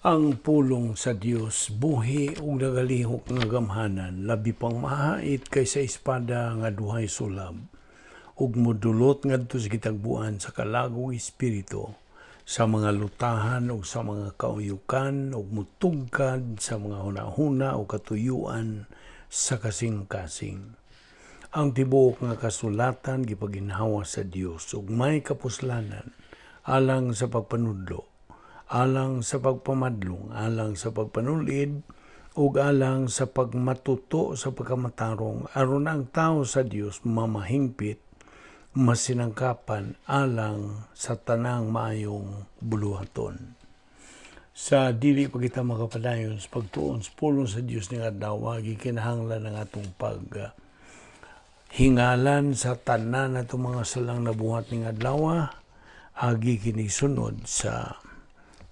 Ang pulong sa Dios buhi ug nagalihok nga gamhanan, labi pang mahait kaysa espada nga duhay sulab, ug modulot ngadto sa gitagbuan sa kalagong espiritu, sa mga lutahan ug sa mga kauyukan, ug mutugkad sa mga hunahuna ug katuyuan sa kasing-kasing. Ang tibuok nga kasulatan gipaginhawa sa Dios ug may kapuslanan alang sa pagpanudlo, alang sa pagpamadlong, alang sa pagpanulid, ug alang sa pagmatuto sa pagkamatarong, aron ang tao sa Dios mamahingpit, masinangkapan alang sa tanang maayong buluhaton. Sa dili pa kita makapadayon sa pagtuon sa pulong sa Dios ning adlaw, gikinahanglan ang atong pag hingalan sa tanan atong mga salang nabuhat ning adlaw, agi kini sunod sa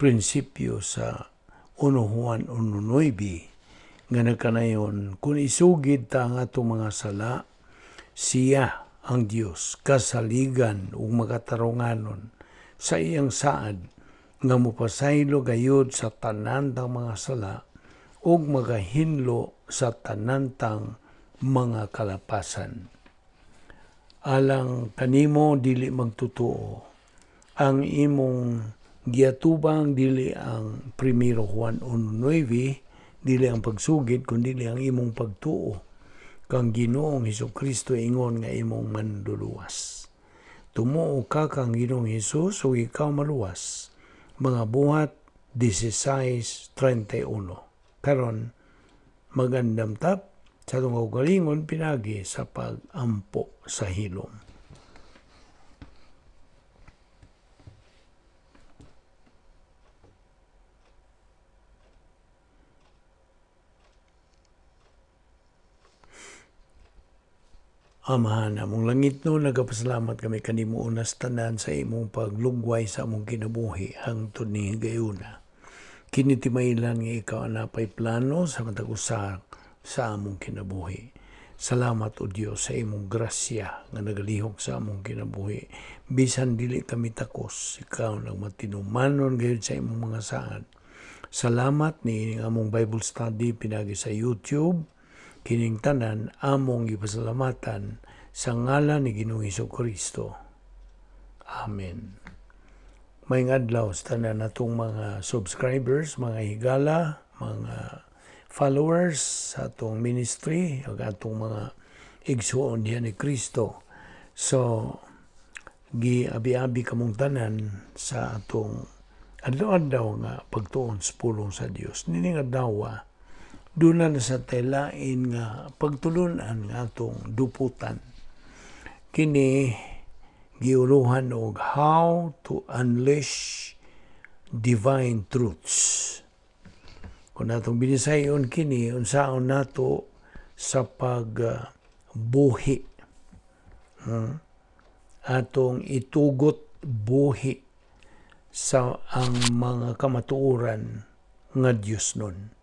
prinsipyo sa 1 Juan 1:9 nga nagkanayon, kung isugid ta ang atong mga sala, siya ang Dios kasaligan ug makatarunganon sa iyang saad nga mopasaylo gayud sa tanan tang mga sala ug magahinlo sa tanan tang mga kalapasan. Alang kanimo dili magtotoo, ang imong giatubang dili ang 1 Juan 1:9, dili ang pagsugid, kundi ang imong pagtuo kang Ginoong Hesukristo ingon nga imong manluluwas. Tumuo ka kang Ginoong Hesus ug ikaw maluwas. Mga Buhat 16:31. Karon magandam tap sa atong kaugalingon pinagi sa pag-ampo sa hilom. Amahan among langit no, nagapasalamat kami kanimo unas tanan sa imong paglugway sa among kinabuhi hangtod ni higayuna. Kini timailhan nga ikaw anapay plano sa matag usa sa among kinabuhi. Salamat o Dios sa imong grasya nga nagalihok sa among kinabuhi. Bisan dili kami takos, ikaw nagmatinumanon gayud sa imong mga saad. Salamat ni among Bible study pinagi sa YouTube. Kining tanan among gipasalamatan sa ngalan ni Ginoong Hesukristo. Amen. Maayong adlaw sa tanan natong mga subscribers, mga higala, mga followers sa atong ministry, ug atong mga igsuon diha ni Kristo. So, giabi-abi kamong tanan sa atong adlaw-adlaw nga pagtuon sa pulong sa Dios. Nining adlaw, doon na sa telain nga pagtulunan nga atong duputan. Kini giuluhan og how to unleash divine truths. Kung atong binisayon kini, unsaon nato sa pagbuhi. Atong itugot buhi sa ang mga kamatuoran nga Dios nun.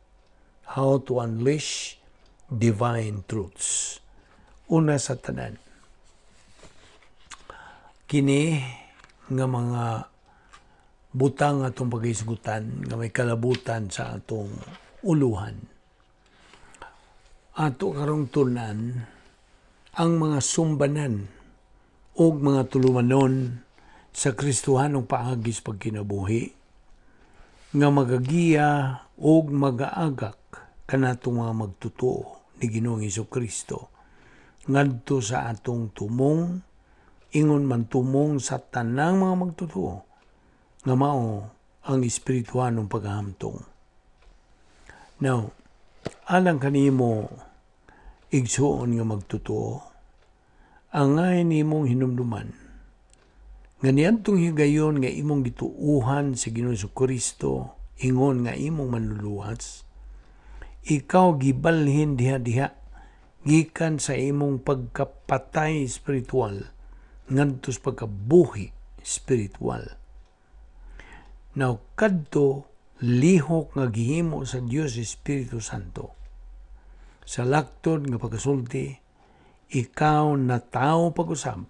How to unleash divine truths. Una sa tanan, kini nga mga butang atong paghisgutan nga may kalabutan sa atong uluhan. Ato karong tunan ang mga sumbanan ug mga tulumanon sa Kristohanong paagi sa pagkinabuhi nga magagiya ug magaagak kanatong mga magtotoo ni Ginoong Hesukristo ngadto sa atong tumong, ingon man tumong sa tanang mga magtotoo nga mao ang espirituhanong paghahamtong. Now, alang kanimo igsuon nga magtotoo, angay nimong hinumduman nga niadtong higayon nga imong gituuhan sa Ginoong Hesukristo ingon nga imong manluluwas, ikaw gibalhin diha-diha gikan sa imong pagkapatay espiritual ngadto sa pagkabuhi espiritual. Now, kadto lihok nga gihimo sa Dios Espiritu Santo. Sa laktod nga pagkasulti, ikaw natawo pag-usab.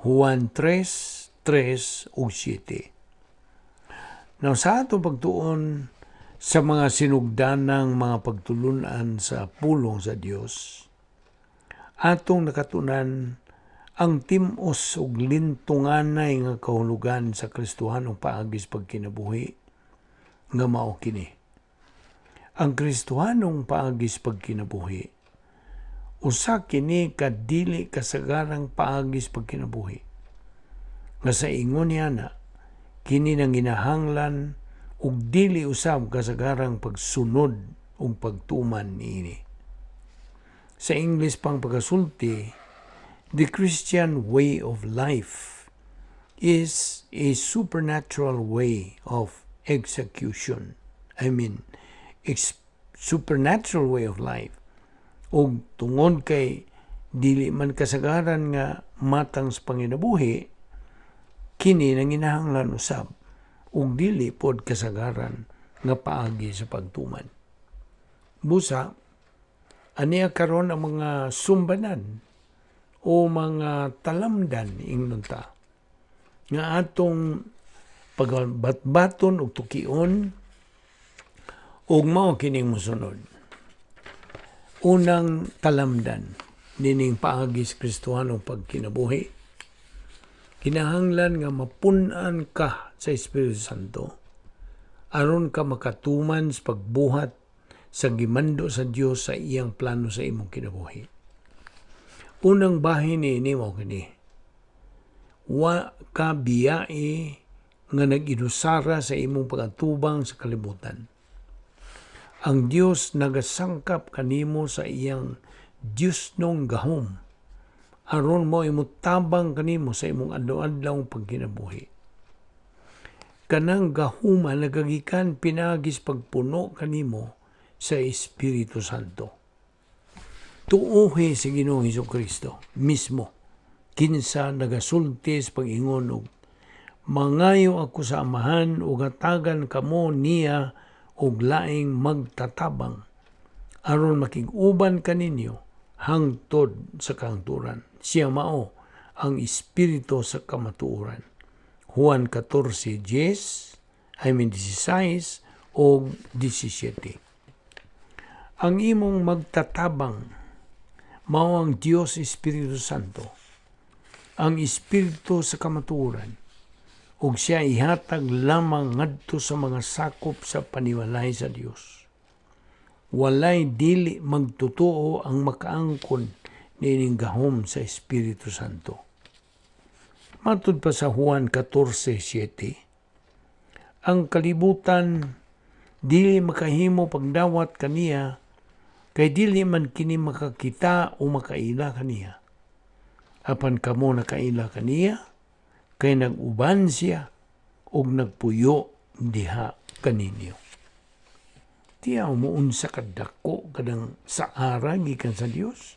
Juan 3:3 ug 7. Now, sa atong pagtuon sa mga sinugdanang mga pagtulunan sa pulong sa Dios, atong nakatunan ang tim-os ug lintunganay nga kahulugan sa Kristohanong paagi sa pagkinabuhi nga mao kini. Ang Kristohanong paagi sa pagkinabuhi usa kini ka dili kasagarang paagi sa pagkinabuhi nga sa ingon niya na kini nanginahanglan ug dili usab kasagarang pagsunod ug pagtuman niini. Sa English pang pagkasulti, the Christian way of life is a supernatural way of execution. I mean, supernatural way of life. Ug tungod kay dili man kasagaran nga matang sa panginabuhi, kini nanginahanglan usab ug dili pod kasagaran nga paagi sa pagtuman. Busa, aniya karon ang mga sumbanan o mga talamdan, ingnon ta, nga atong pagbatbaton ug tukion, ug mao kining mosunod. Unang talamdan nining paagi sa Kristohanong pagkinabuhi: kinahanglan nga mapun-an ka sa Espiritu Santo aron ka makatuman sa pagbuhat sa gimando sa Dios sa iyang plano sa imong kinabuhi. Unang bahin niini mao kini: Wa ka biyai nga nag-inusara sa imong pagatubang sa kalibutan. Ang Dios nagasangkap kanimo sa iyang Diosnong gahom aron mo tabang kanimo sa imong adlaw-adlaw pagkinabuhi. Kanang gahuma nagagikan pinaagi sa pagpuno kanimo sa Espiritu Santo. Tuohi si Ginoong Hesus Kristo mismo, kinsa nagasulti sa pag-ingon og "Mangayo ako sa Amahan ug hatagan kamo niya og laing magtatabang aron makig-uban kaninyo hangtod sa kahangturan. Siya mao ang Espiritu sa kamatuoran." Juan 14:10, I mean 16 o 17. Ang imong magtatabang mao ang Dios Espiritu Santo, ang Espiritu sa kamatuoran, ug siya ihatag lamang ngadto sa mga sakop sa panimalay sa Dios. Walay dili magtotoo ang makaangkon niining gahom sa Espiritu Santo. Matud pa sa Juan 14:7, ang kalibutan dili makahimo pagdawat kaniya kay dili man kini makakita o makaila kaniya. Apan kamo nakaila kaniya kay nag-uban siya ug nagpuyo diha kaninyo. Tiyaw mo unsa kadako kanang saara gikan sa Dios.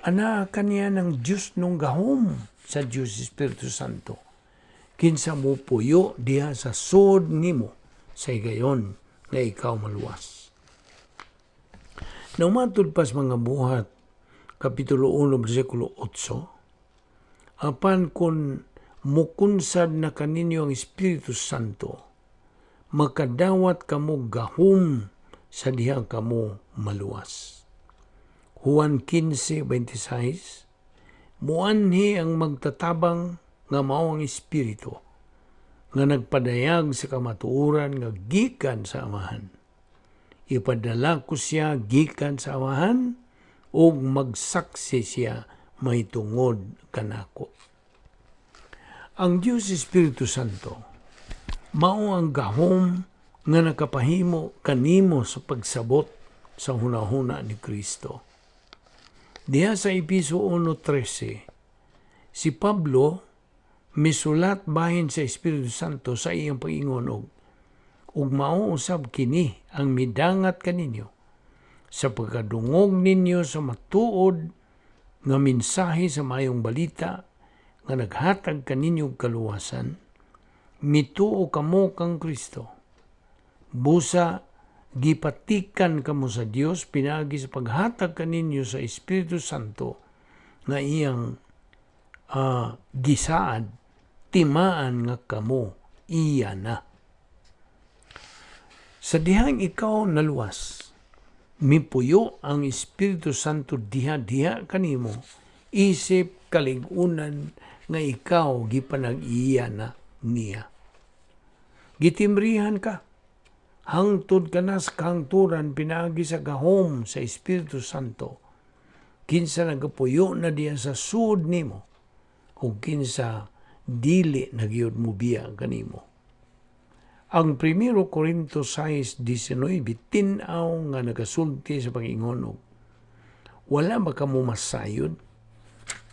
Ana kaniya ng Dios nung gahom sa Dios Espiritu Santo, kinsa mo puyo diha sa sod nimo sa higayon nga ikaw maluwas. Now, matud pa sa Mga Buhat, Kapitulo 1, versikulo 8, apan kung mukunsad na kaninyo ang Espiritu Santo, makadawat kamo gahom sa diha kamo maluwas. Juan 15:26, muanhi ang magtatabang nga mao ang Espiritu nga nagpadayag sa kamatuoran nga gikan sa Amahan. Ipadala ko siya gikan sa Amahan ug magsaksi siya mahitungod kanako. Ang Dios Espiritu Santo mao ang gahom nga nakapahimo kanimo sa pagsabot sa hunahuna ni Kristo. Diha sa Episo 1:13, si Pablo misulat bahin sa Espiritu Santo sa iyang pag-ingon og mao usab kini ang midangat kaninyo sa pagkadungog ninyo sa matuod nga mensahe sa Maayong Balita nga naghatag kaninyo og kaluwasan, mituo kamo kang Kristo. Busa gipatikan kamo sa Dios pinaagi sa paghatag kaninyo sa Espiritu Santo nga iyang gisaad timaan nga kamo iya na. Sa dihang ikaw naluwas, mipuyo ang Espiritu Santo diha-diha kanimo, isip kalig-unan nga ikaw gipanag-iya na niya. Gitimrihan ka, hangtod ka na sa kahangturan pinaagi sa gahom sa Espiritu Santo, kinsa nagapuyo na diya sa sulod nimo, ug kinsa dili na gyud mobiya kanimo. Ang 1 Corinto 6:19 tin-aw nga nagasulti sa pag-ingon og, "Wala ba kamo masayod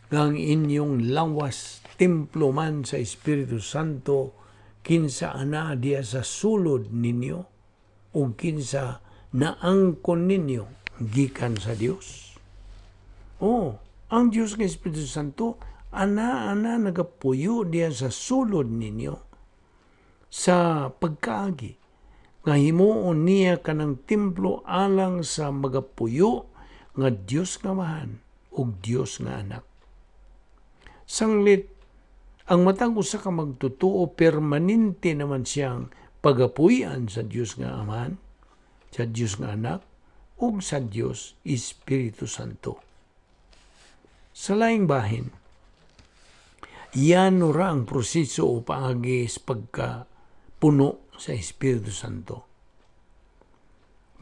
nga ang inyong lawas templo man sa Espiritu Santo, kinsa ana diya sa sulod ninyo ug kinsa naangkon ninyo gikan sa Dios?" Oh, ang Dios nga Espiritu Santo ana-ana nagapuyo diya sa sulod ninyo sa pagkaagi nga himuon niya kanang templo alang sa magapuyo nga Dios nga Amahan ug Dios nga Anak. Sanglit ang matag usa ka magtotoo, permanente naman siyang pagapuy-an sa Dios nga Amahan, sa Dios nga Anak ug sa Dios Espiritu Santo. Sa laing bahin, yan ra ang proseso o paagi sa pagkapuno sa Espiritu Santo.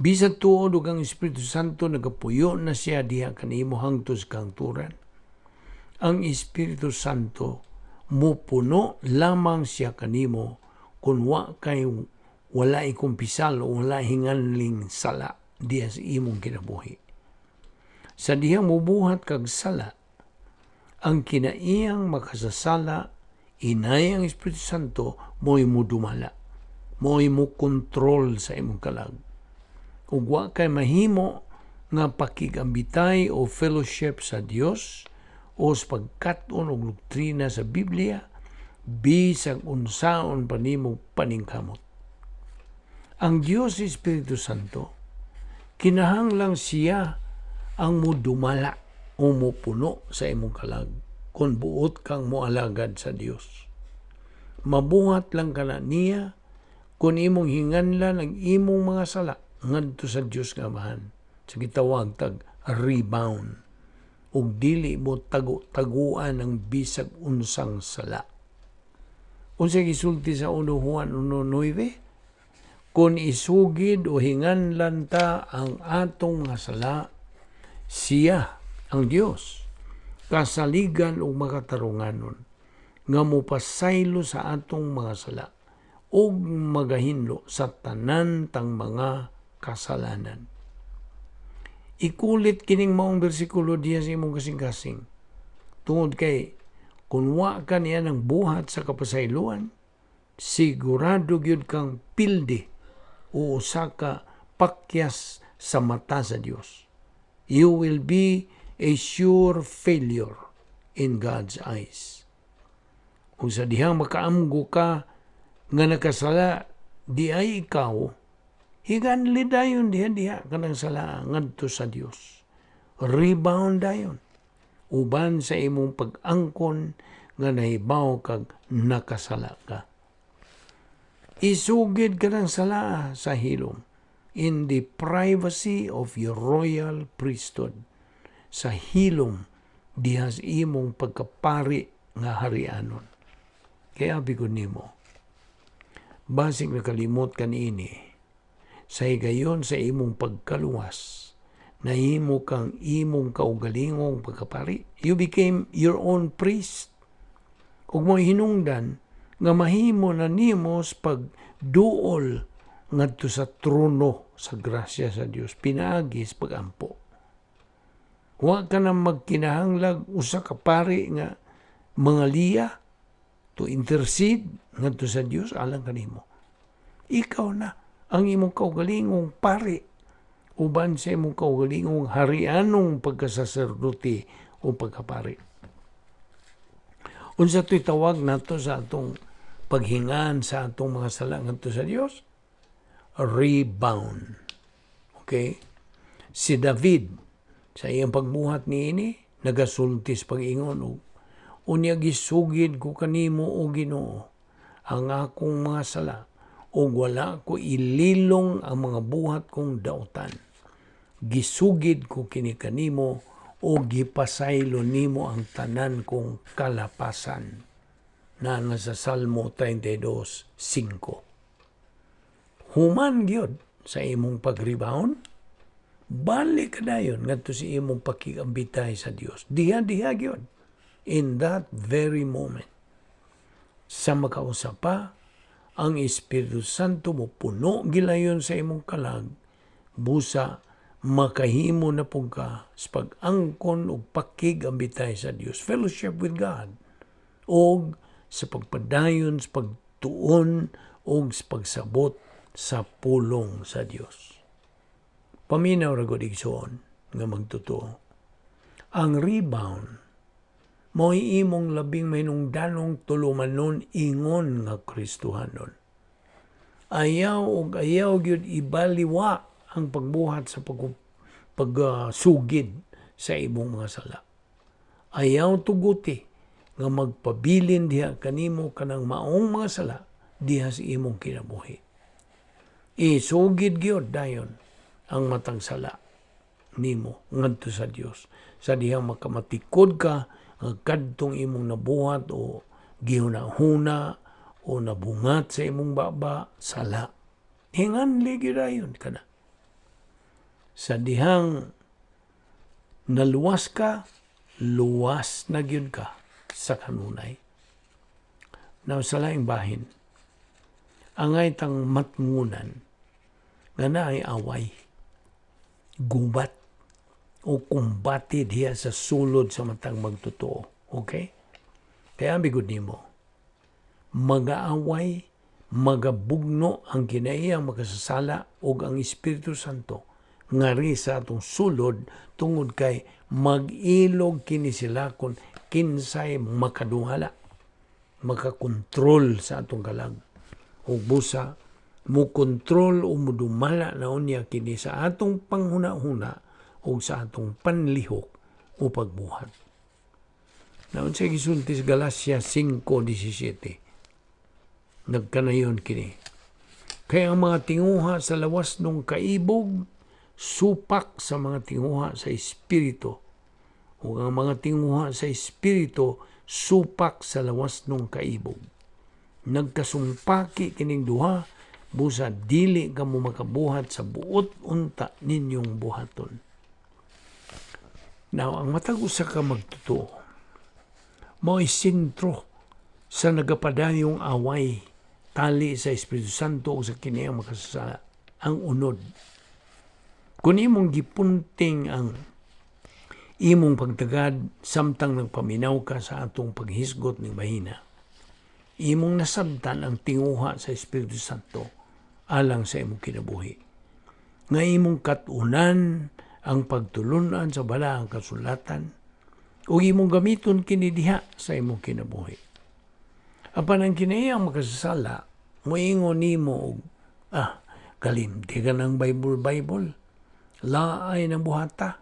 Bisan tuod og ang Espiritu Santo nagapuyo na siya diha kanimo hangtod sa kahangturan, ang Espiritu Santo mupuno lamang siya kanimo kung wa kay wala ikumpisal o wala hinganling sala diha sa imong kinabuhi. Sa diha mubuhat kag sala, ang kinaiyang makasasala, inay ang Espiritu Santo mo'y mudumala, mo'y mo kontrol sa imong kalag. Ug wa kay mahimo nga pakigambitay o fellowship sa Dios o sa pagkat-on og doktrina sa Biblia bisag unsaon pa nimo paningkamot. Ang Dios Espiritu Santo, kinahanglang siya ang mudumala o mupuno sa imong kalag kung buot kang moalagad sa Dios. Mabuhat lang kana niya kung imong hinganlan ang imong mga sala ngadto sa Dios nga Amahan sa gitawag tag rebound, ug dili mo tago-taguan ang bisag unsang sala. Unsa gisulti sa 1 Juan 1:9? Kung isugid o hinganlan ta ang atong mga sala, siya, ang Dios, kasaligan ug makatarunganon nga mopasaylo sa atong mga sala ug magahinlo sa tanan tang mga kasalanan. Ikulit kining maong bersikulo diya sa imong kasing-kasing. Tungod kay kung wa ka niya ng buhat sa kapasayloan, sigurado gyud kang pildi o usa ka pakyas sa mata sa Dios. You will be a sure failure in God's eyes. Kung sa dihang makaamgo ka nga nakasala, di ay ikaw, higanli dayon diha-diha kanang sala ngadto sa Dios. Rebound dayon. Uban sa imong pag-angkon nga nahibaw kag nakasala ka. Isugid ka ng sala sa hilom in the privacy of your royal priesthood, sa hilom diha sa imong pagkapari nga harianon. Kaya abi ko nimo, basig nakalimot ka niini, sa higayon sa imong pagkaluwas, nahimo kang imong kaugalingong pagkapari. You became your own priest. Ug mo hinungdan nga mahimo na nimo sa pagduol ngadto sa trono sa grasya sa Dios pinaagi sa pagampo. Wa ka na magkinahanglag usa ka pari nga mga liya to intercede ngadto sa Dios alang kanimo. Ikaw na ang imong kaugalingong pari uban sa imong kaugalingong harianong pagkasaserdote o pagkapari. Unsa to'y tawag nato sa atong paghingan sa atong mga sala ngadto sa Dios? Rebound. Okay? Si David sa iyang pagbuhat niini nagasulti sa pag-ingon og, "Unya gisugid ko kanimo, o Ginoo, ang akong mga sala Ug wala ko ililong ang mga buhat kong dautan. Gisugid ko kini kanimo ug gipasaylo nimo ang tanan kong kalapasan. Na nga sa Salmo 32:5. Human gyud sa imong pag-rebound, balik ka dayon ngadto sa imong pakigambitay sa Dios. Diha-diha gyud. In that very moment. Sa makausa pa, ang Espiritu Santo mo puno gilayon sa imong kalag, busa makahimo na pud ka sa pag-angkon og pakigambitay sa Dios, fellowship with God, og sa pagpadayon sa pagtuon og sa pagsabot sa pulong sa Dios. Paminaw ra gud, igsoon nga magtotoo. Ang rebound mao'y imong labing mahinungdanong tulumanon ingon nga Kristohanon. Ayaw og ayaw gyud ibaliwa ang pagbuhat sa pagsugid sa imong mga sala. Ayaw tuguti nga magpabilin diha kanimo kanang maong mga sala diha sa imong kinabuhi. Isugid gyud dayon ang matang sala nimo ngadto sa Dios sa dihang makamatikod ka nga kadtong imong nabuhat o gihuna-huna o nabungat sa imong baba, sala. Hinganli gyud dayon kana. Sa dihang naluwas ka, luwas na gyud ka sa kanunay. Now, sa laing bahin, angay tang matngunan nga naay away, gubat, o kumbate diha sa sulod sa matang magtotoo. Okay? Kaya bigod nimo, magaaway, magabugno ang kinaiyang makasasala ug ang Espiritu Santo ngari sa atong sulod tungod kay mag-ilog kini sila kung kinsay makadungala, makakontrol sa atong kalag. Ug busa mo kontrol o mudumala na unya kini sa atong panghuna-huna o sa atong panlihok o pagbuhat. Naon sa gisulti sa Galacia 5:17. Nagkanayon kini. Kaya ang mga tinguha sa lawas ng kaibog, supak sa mga tinguha sa espiritu. O ang mga tinguha sa espiritu, supak sa lawas ng kaibog. Nagkasumpaki kining duha, busa dili ka mo makabuhat sa buot unta ninyong buhaton. Now, ang matag usa ka magtotoo, mao'y sentro sa nagapadayong away tali sa Espiritu Santo o sa kiniyang makasasala, ang unod. Kung imong gipunting ang imong pagtagad samtang nagpaminaw ka sa atong paghisgot ning mahina, imong nasabtan ang tinguha sa Espiritu Santo alang sa imong kinabuhi. Nga imong katunan ang pagtulunan sa balaang kasulatan ug imong gamiton kini diha sa imong kinabuhi. Apan ang kinaiyang makasasala, moingon nimo og, "Kalimti ka ng Bible Bible. Laay ng buhata.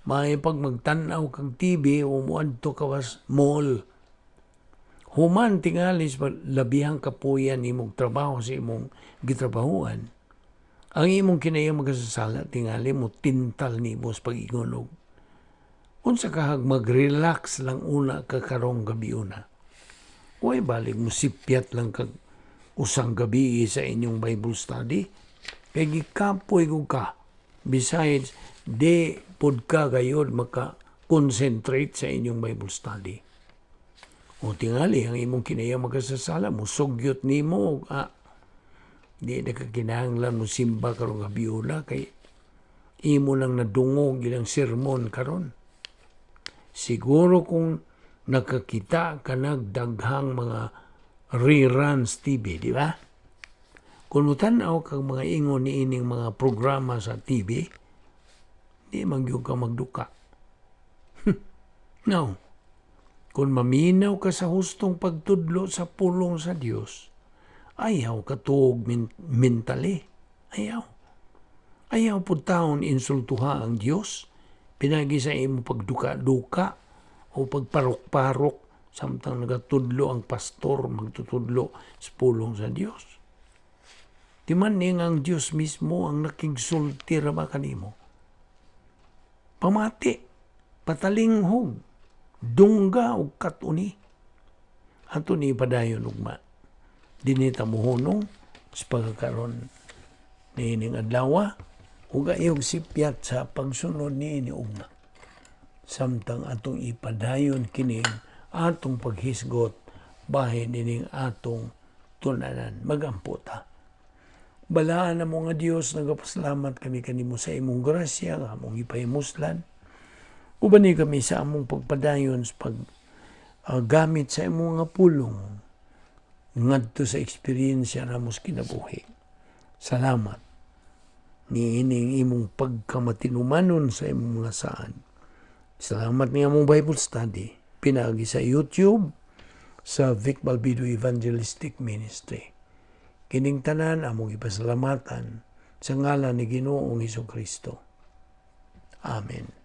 May pag magtan-aw kag TV o muadto ka was mall." Human tingali sa labihang kapuyan imong trabaho sa imong gitrabahuan, ang imong kinayang makasasala tingali mo tintal nimo sa pag-ingon og, "Unsa kahag mag-relax lang una ka karong gabi una?" Uy, balik mo sipyat lang kag usang gabi sa inyong Bible study. Kay gikapoy ko ka. Besides, di pud ka gayod maka-concentrate sa inyong Bible study. O tingali, ang imong kinaya makasasala, musugyot nimo, "Di na ka kinahanglan mo simba karong gabi una kay imo nang nadungog ilang sermon karon." Siguro kung nakakita ka nagdaghang mga reruns TV, di ba? Kung mutan-aw kag mga ingon ni ining mga programa sa TV, di man gyud ka magduka. No. Kung maminaw ka sa hustong pagtudlo sa pulong sa Dios, ayaw ka tuog mentally. Ayaw. Ayaw pud taon insultuha ang Dios. Pinagi sa imo pagduka-duka o pagparok-parok samtang nagatudlo ang pastor magtutudlo sa pulong sa Dios. Di man ni ang Dios mismo ang nakigsulti ra ba kanimo. Pamati, patalinghog, dungga ug kat-oni. Ato ni padayon ugma. Dinhi ta mohunong sa pagkakaron niining adlaw ug ayog sipyat sa pagsunod niini ugma. Samtang atong ipadayon kining atong paghisgot bahin ining atong tun-anan. Magampo ta. Balaan namo nga Dios, nagapasalamat kami kanimo sa imong grasya nga among gipahimuslan. Ubani kami sa among pagpadayon sa pag gamit sa imong nga pulong ngadto sa eksperyensya namo sa kinabuhi. Salamat niining imong pagkamatinumanon sa imong mga saan. Salamat ni among Bible study pinaagi sa YouTube sa Vic Balbido Evangelistic Ministry. Kining tanan among ipasalamatan sa ngalan ni Ginoong Hesus Kristo. Amen.